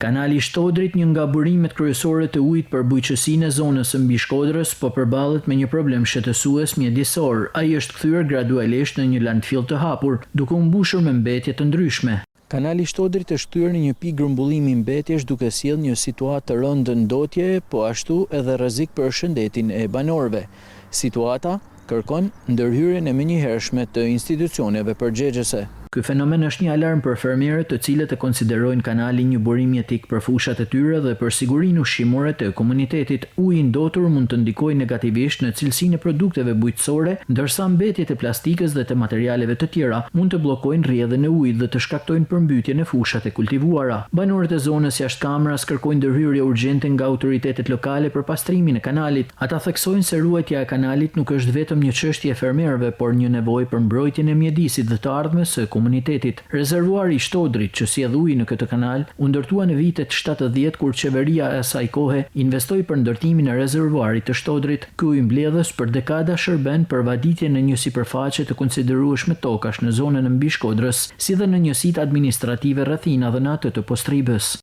Kanali i Shtodrit, një nga burimet kryesore të ujit për bujqësinë e zonës së Mbishkodrës, po përballet me një problem shqetësues mjedisor. Ai është kthyer gradualisht në një landfill të hapur, duke u mbushur me mbetje të ndryshme. Kanali i Shtodrit është kthyer në një pikë grumbullimi mbetjesh duke sjellë një situatë të rëndë ndotjeje, po ashtu edhe rrezik për shëndetin e banorëve. Situata kërkon ndërhyrjen e menjëhershme të institucioneve përgjegjëse. Ky fenomen është një alarm për fermerët, të cilët e konsiderojnë kanalin një burim jetik për fushat e tyre dhe për sigurinë ushqimore të komunitetit. Uji i ndotur mund të ndikojë negativisht në cilësinë e produkteve bujqësore, ndërsa mbetjet e plastikës dhe të materialeve të tjera mund të bllokojnë rrjedhën e ujit dhe të shkaktojnë përmbytje në fushat e kultivuara. Banorët e zonës jashtë kameras kërkojnë ndërhyrje urgjente nga autoritetet lokale për pastrimin e kanalit. Ata theksojnë se ruajtja e kanalit nuk është vetëm një çështje e fermerëve, por një nevojë për mbrojtjen e mjedisit dhe të ardhmes së komunitetit. Rezervuari i Shtodrit, që sjell ujë në këtë kanal, u ndërtua në vitet 70 kur qeveria e asaj kohe investoi për ndërtimin e rezervuarit të Shtodrit. Ky ujëmbledhës për dekada shërben për vaditjen e një sipërfaqe të konsiderueshme tokash në zonën e Mbishkodrës, si dhe në njësitë administrative rrethina dhe në atë të Postribës.